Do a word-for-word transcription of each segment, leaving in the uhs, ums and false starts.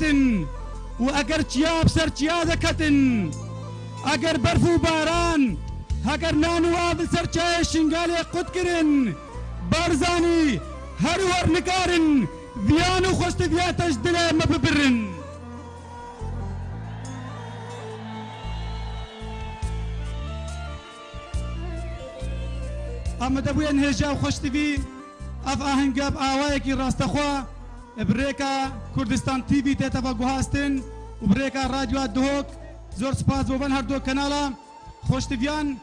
Tin û eger çiya bi ser çiya de ketin, eger berf û baran, heger nan û av li ser çayê Şingalê qut kirin, Barzanî her wer nikarin viyan û xweştiviya te ji dilê me bibirin. Amadebûyên hêja û xweştivî, ev ahenge bi awayekî rastexwe bi rêka Kurdistan T V tê teva guhastin û bi rêka Radyoya Duhok. Zor spas bo van her du kanala. Xweştiviyan,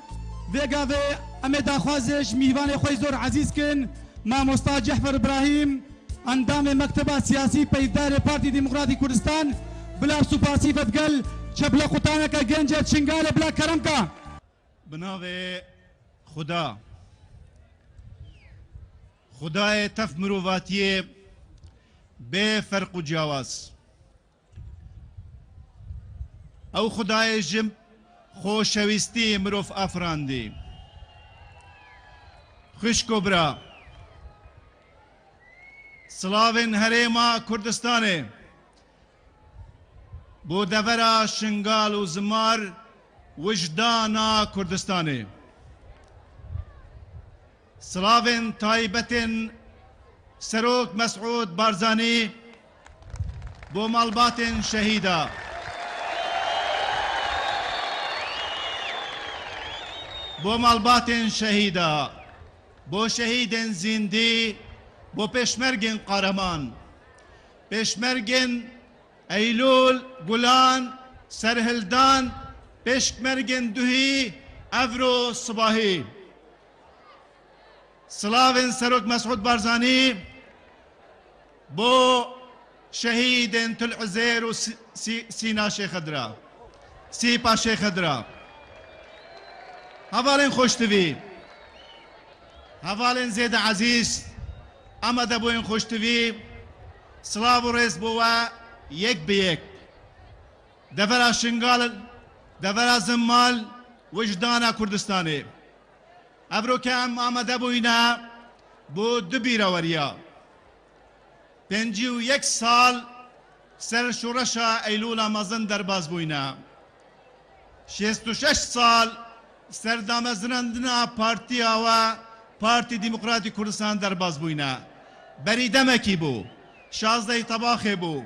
vê gavê em ê daxwazê ji mîvanê xwe zor ezîz kin, Mamosta Cehfer Îbrahîm, endamê Mekteba Siyasî Peyvdarê Partî Demokratî Kurdistan, bila supasî ve digel çeplequtaneke gencê Çingalê bila kerem ka. Bi navê Xuda, Xudayê tev mirovatiyê bê ferq û ciyawaz. Ew Xudayê ji xoşewîstî mirov afirandî. Xwişk û bira, silavên herêma Kurdistanê bo devera Şingal û Zimar, wijdana Kurdistanê. Silavên taybetên Serok Mesûd Barzanî bo malbatên şehîda. Bo malbatên şehîda. Bo şehîdên zîndî, bo pêşmergên qareman. Pêşmergên Eylûl, Gulan, Serhildan, pêşmergên Duhî, Evro, Sibahî. Silavên Serok Mesûd Barzanî bo şehîdên Til Uzêr û Sî-, Sî-, Sîna Şêxidra, Sîpa Şêxidra. Hevalên xweştivî, hevalên zêde ezîz, amadebûyên xweştivî, silav û rêz bo we yek bi yek. Devera Şingal, devera Zimal, wijdana Kurdistanê. Evroke em amade bûyne bo du bîreweriya. Pêncî û yek sal ser şoreşa Eylûla Mezin derbas bûyne. Şêst û şeş sal ser damezrandina partiya we, Partî Demokratîk Kurdistan derbas bûyne. Berî demekî bû. Şazdehî Tebaxê bû.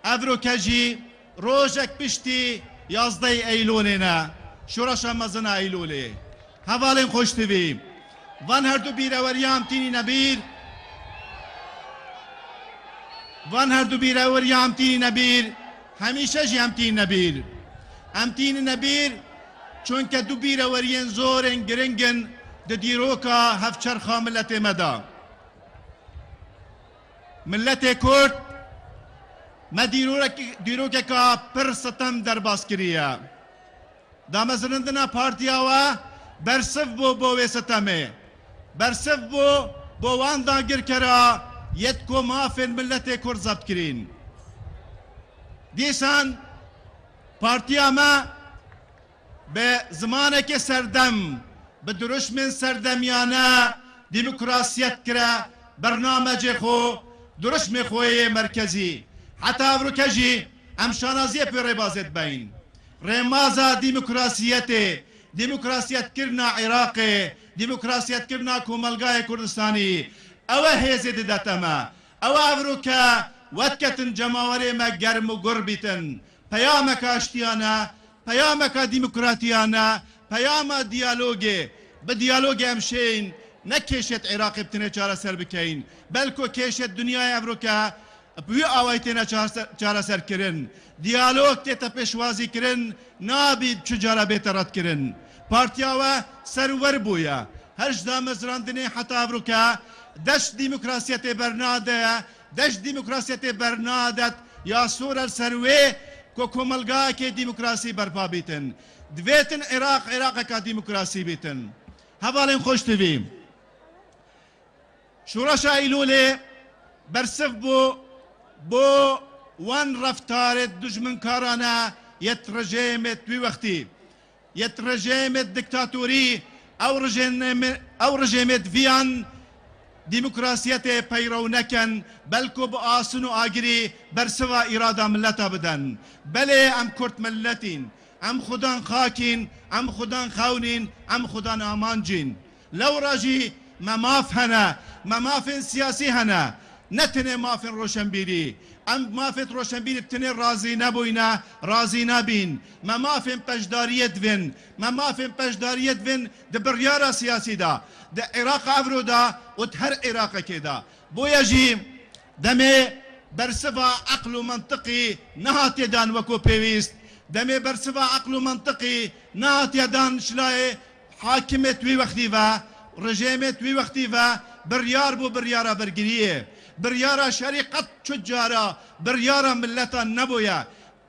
Evroke jî rojek piştî yazdehê Eylûlê ne, şoreşa mezin a Eylûlê. Hevalên xweştivî, van her du bîreweriya em tînîne bîr, van her du bîreweriya em tînîne bîr, hemîşe jî em tînîne bîr. Em tînîne bîr, çunke du bîreweriyên zorên giring in di dîroka hevçerxa miletê me de. Miletê Kurd me dîrorek-, dîrokeka pir sitem derbas kiriye. Damezrandina partiya we bersiv bû bo wê sitemê. Bersiv bû bo wan dagirkera yê ku mafên miletê Kurd zebt kirîn. Dîsan partiya me bi zimanekê serdem, bi dirûşmên serdemiyane demokrasiyet kire bernamecê xwe, dirûşmê xwe yê merkezî. Heta evroke jî em şanaziyê pê rêbazê dibeyin. Rêmaza demokrasiyetê, demokrasiyetkirina Iraqê, demokrasiyetkirina Komelgayê Kurdistanî, ew e hêzê didete me. Ew e evroke wet ketin cemawerê me germ û gur bîtin. Peyameka aştiyane, peyameka demokratiyane, peyama diyalogê. Bi diyalogê em şêyin, ne kêşêt Iraqê bi tinê çareser bikeyin, belko kêşêt dinyayê evroke bi wî awayî têne çareser, çareser kirin. Diyalog tête pêşwazî kirin, nabî çi cara bête redkirin. Partiya we serwer bûye. Her ji damezrandinê heta evroke dest demokrasiyetê bernade, dest demokrasiyetê bernadet ya sor er ser wê ku komelgayekê demokrasî berpa bîtin. Divêtin Iraq, Iraqeka demokrasî bîtin. Hevalên xweştivî, şoreşa Eylûlê bersiv bû bo wan reftarê dijminkarane yê rejêmê wî wextî. Yê rejêmê diktatorî, ew rejêmê, ew rejêmê viyan Demokrasiyetê peyrew nekin, belku bi asin û agirî bersiva îrada mileta bidin. Belê em Kurd milletîn, em xudan xakîn, em xudan xewnîn, em xudan amancîn. Lewra jî me maf hene, me mafên siyasî hene. Ne tenê mafên roşenbîrî. Em mafêt roşenbîrî bi tenê razî nebûyne, razî nebîn. Me mafên peşdariyê divin. Me mafên peşdariyê divin di biryara siyasî de, di Îraqa evro de û di her Îraqekê de. Boye jî demê bersiva eql û mentiqî nehatiye dan wekû pêwîst. Demê bersiva eql û mentiqî nehatiye dan şilayê hakimêt wî wextî ve, rejêmêt wî wextî ve biryar bû, biryara bergiriyê. Biryara şerî qet çu cara biryara miletan nebûye.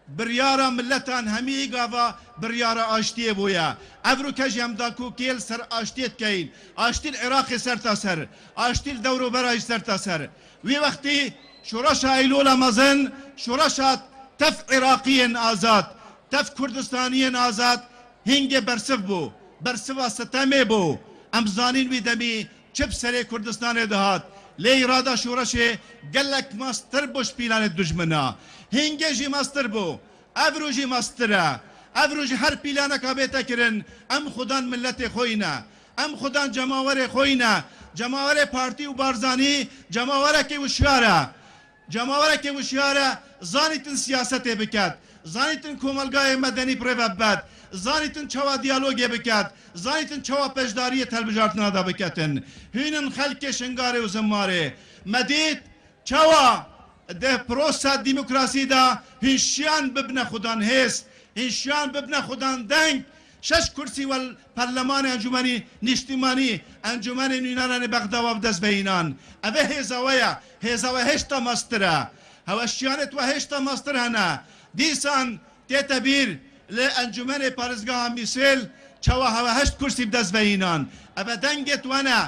Biryara miletan hemî gava biryara aştiyê bûye. Evroke jî em dakokê li ser aştiyê dikeyin. Aştî li Iraqê sertaser, aştî li dewrobera jî sertaser. Wî wextî şoreşa Eylûla mezin, şoreşa tev Iraqiyên azad, tev Kurdistaniyên azad, hingê bersiv bû, bersiva sitemê bû. Em zanîn wî demî çi bi serê Kurdistanê dihat. Lê îrada şoreşê gelek mestir bû ji pîlanê dijmina. Hingê jî mestir bû. Evro jî mestir e. Evro jî her pîlaneka bête kirin, em xudan miletê xwe yî ne. Em xudan cemawerê xwe yî ne. Cemawerê partî û Barzanî cemawerekê wişyar e. Cemawerekê wişyar e, zanîtin siyasetê biket, zanîtin komelgayê medenî bi rê ve bibet, zanîtin çawa diyalogê biket, zanîtin çawa peşdariyê di hilbijartina de biketin. Hîn in xelkê Şingarê û Zimarê. Me dît çawa di prosa demokrasî de hîn şiyan bibine xudan hêz, hîn şiyan bibine xudan deng. Şeş kursî wel perlemanê Encûmenî Nîştîmanî, Encûmenê Nûneranê Bexda wa bi dest ve înan. Ev e hêza we ye. Hêza we hêşta mestir e. Heweşiyanê we hêşta mestir hene. Dîsan tête bîr li Encûmenê Parêzgeha Mîsêl çawa hewe heşt kursî bi dest ve înan. Ev e dengê we ne.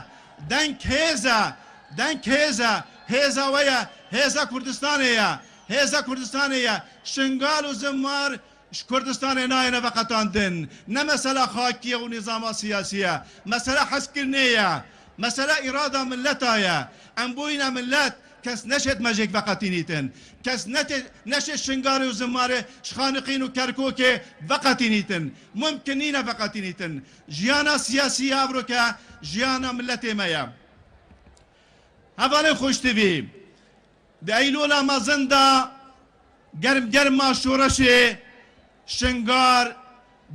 Deng hêz e. Deng hêz e. Hêza we ye. Hêza Kurdistanê ye. Hêza Kurdistanê ye. Şingal û Zimar ji Kurdistanê nayêne veqetandin. Ne mesela xakî ye û nîzama siyasî ye. Mesele hezkirinê ye. Mesele îrada mileta ye. Em bûyîne milet, kes neşêt me jêk veqetînîtin. Kes netê, neşêt Şingarê û Zimarê ji Xaniqîn û Kerkûkê veqetînîtin. Mumkin nîne veqetînîtin. Jiyana siyasî ya evroke jiyana miletê me ye. Hevalên xweştivî, di Eylûla mezin de germ germa şoreşê Şingar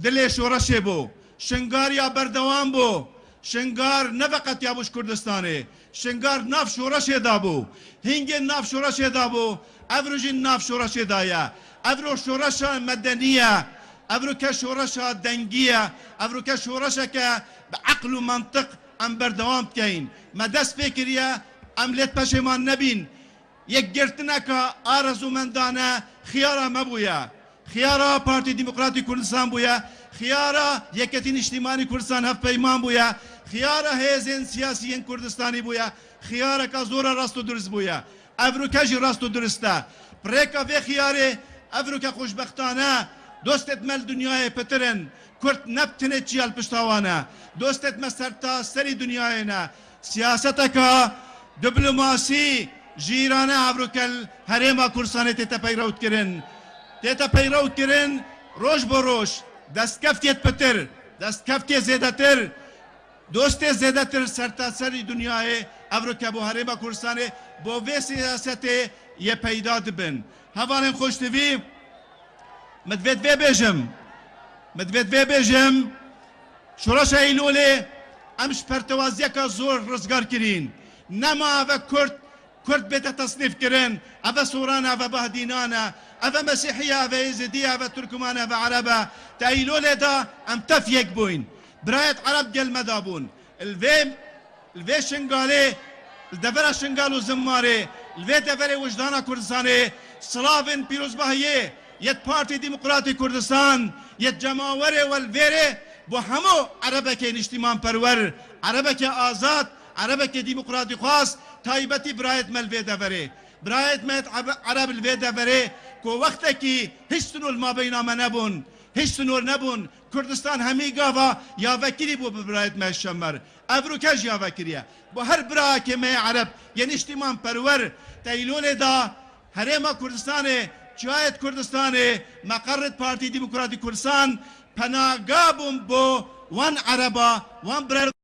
dilê şoreşê bû. Şingar ya berdewam bû. Şingar neveqetiyabû ji Kurdistanê. Şingar nav şoreşê de bû. Hingê nav şoreşê de bû. Evro jî nav şoreşê de ye. Evro şoreşa medenî ye. Evroke şoreşa dengî ye. Evroke şoreşeke bi eql û mentiq em berdewam dikeyin. Me dest pê kiriye, em lê peşêman nebîn. Yekgirtineka arezûmendane xiyara me bûye. Xiyara Partî Demokratîk Kurdistan bûye. Xiyara Yeketî Niştîmanî Kurdistan Hevpeyman bûye. Xiyara hêzên siyasî yên Kurdistanî bûye. Xiyareka zora rast û durist bûye. Evroke jî rast û durist e. Bi rêka vê xiyarê evroke xweşbextane dostêt me li dinyayê pitir in. Kurd ne bi tenê çiya li pişta wan e. Dostêt me sertaserî dinyayê ne. Siyaseteka diplomasî jîrane evroke li Herêma Kurdistanê tête peyrewtkirin. Tête peyrewtkirin roj bo roj. Destkeftiyê pitir, destkeftiyê zêdetir, dostê zêdetir sertaserî dinyayê evroke bo Herêma Kurdistanê bo vê siyasetê yê peyda dibin. Hevalên xweştivî, min divêt vê bêjim. Min divêt vê bêjim. Şoreşa Eylûlê em ji pertewaziyeka zor rizgar kirîn. Nema eve Kurd, Kurd bête tesnîf kirin. Eve Soran e, eve Bahdînan e, eve Mesîhî ye, eve Êzidî ye, eve Turkman e, eve Ereb e. Di Eylûlê de em tev yek bûyn. Birayet Ereb gel me de bûn. Li vê Li vê Şingalê, li devera Şingal û Zimarê, li vê deverê wijdana Kurdistanê, silavên pîrozbahiyê yê Partî Demokratîk Kurdistan, yê cemawerê we li vêrê, bo hemû erebekê niştîmanperwer, erebekê azad, erebekê demokratîxwaz, taybetî birayêt me li vê deverê. Birayêt me Ereb li vê deverê ku wextekî hiç sinor li mabeyna me nebûn, hiç sinor nebûn, Kurdistan hemî gava yavekirî bû bi birayet me Şemer. Evroke jî yavekirî ye. Bo her birayekê me yê Ereb yê niştîman perwer teylonê da Herêma Kurdistanê, çiyayet Kurdistanê, meqerrit Partî Demokratîk Kurdistan penaga bûn bo wan Ereba, wan birayet